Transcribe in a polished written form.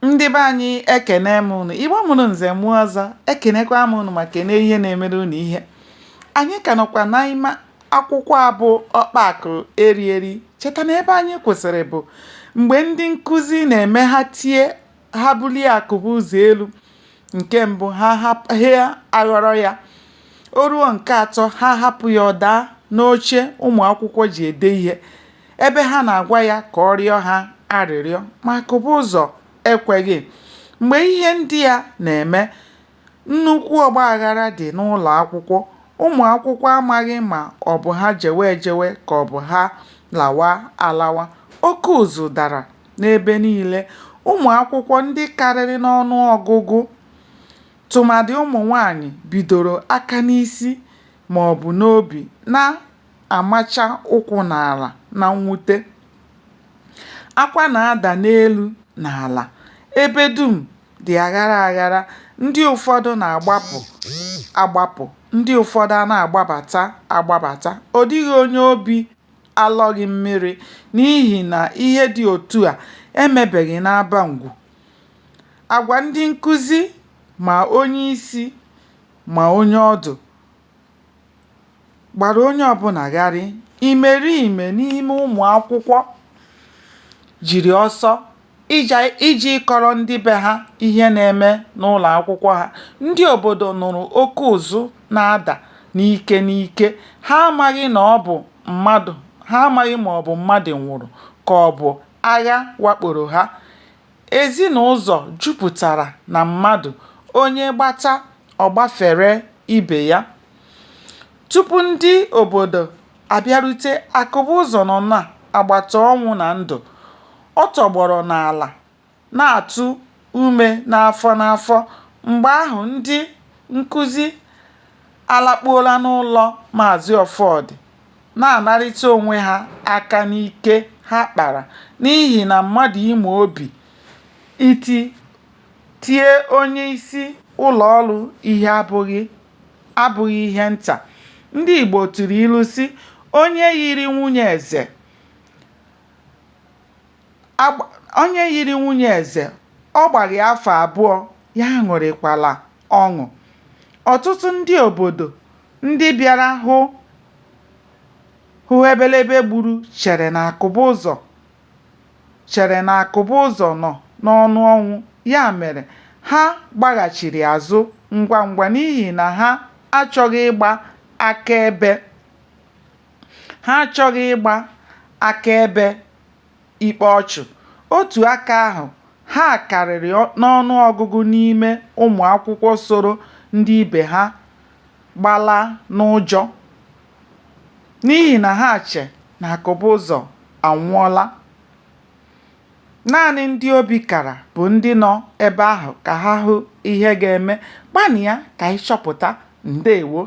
Ndị be anyị, ekene m unu. Igbo mụrụ nze mụọ ọzọ, ekenekwa m unu ma kene ihe na-emere unu ihe. Anyị ka nọkwa n'ime akwụkwọ a bụ Ọkpa Akụ Eri Eri. Cheta na ebe anyị kwụsịrị bụ mgbe ndị nkụzi na-eme ha tie ha bulie Akụbụzọ elu nke mbụ, ha aghọrọ ya. O ruo nke atọ, ha hapụ ya ọ daa n'oche ụmụ akwụkwọ ji ede ihe, ebe ha na-agwa ya ka ọ rịọ ha arịrịọ, ma Akụbụzọ ekweghị. Mgbe ihe ndị a na-eme, nnukwu ọgbaghara dị n'ụlọ akwụkwọ. Ụmụ akwụkwọ amaghị ma ọ bụ ha jewe ejewe ka ọ bụ ha lawa alawa. Oke ụzụ dara n'ebe niile. Ụmụ akwụkwọ ndị karịrị n'ọnụọgụgụ, tụmadị ụmụnwaanyị bidoro aka n'isi maọbụ n'obi na-amacha ụkwụ n'ala na mwute. Akwa na-ada n'elu na ala. Ebe dum dị aghara aghara. Ndị ụfọdụ na-agbapụ agbapụ, ndị ụfọdụ a na-agbabata agbabata. Ọ dịghị onye obi alọghị mmiri n'ihi na ihe dị otu a emebeghị n'Abangwu. Agwa ndị nkụzi, ma onyeisi ma onye ọdụ, gbara onye ọbụla gharịị. Imerime n'ime ụmụakwụkwọ jiri ọsọ ije ịkọrọ ndị be ha ihe na-eme n'ụlọakwụkwọ ha. Ndị obodo nụrụ oke ụzụ na-ada n'ike n'ike. Ha amaghị ma ọ bụ mmadụ nwụrụ ka ọ bụ agha wakporo ha. Ezi na ụzọ jupụtara na mmadụ, onye gbata ọ gbafere ibe ya. Tupu ndị obodo abịarute, Akụbụzọ nọ n'agbata ọnwụ na ndụ. Ọ tọgbọrọ n'ala na-atụ ume n'afọ n'afọ. Mgbe ahụ ndị nkụzi alakpuola n'ụlọ Maazị Ọfọdị na-anarịta onwe ha aka n'ike ha kpara n'ihi na mmadụ inwe obi iti tie onyeisi ụlọọrụ ihe abụghị ihe nta. Ndị Igbo tụrụ ilu sị, onye yiri nwunye eze ọ gbaghị afọ abụọ, ya aṅụrịkwala ọṅụ. Ọtụtụ ndị obodo ndị bịara hụ ebelebe gburu chere na Akụbụzọ nọ n'ọnụ ọnwụ, ya mere, ha gbaghachiri azụ ngwa ngwa n'ihi na ha achọghị ịgba akaebe ikpe ọchụ. Otu aka ahụ, ha karịrị n'ọnụọgụgụ n'ime ụmụakwụkwọ soro ndị ibe ha gbalaa n'ụjọ n'ihi na ha che na Akụbụzọ anwụọla. Naanị ndị obi kara bụ ndị nọ ebe ahụ ka ha hụ ihe ga-eme. Gbalịa ka ị chọpụta. Ndeewo!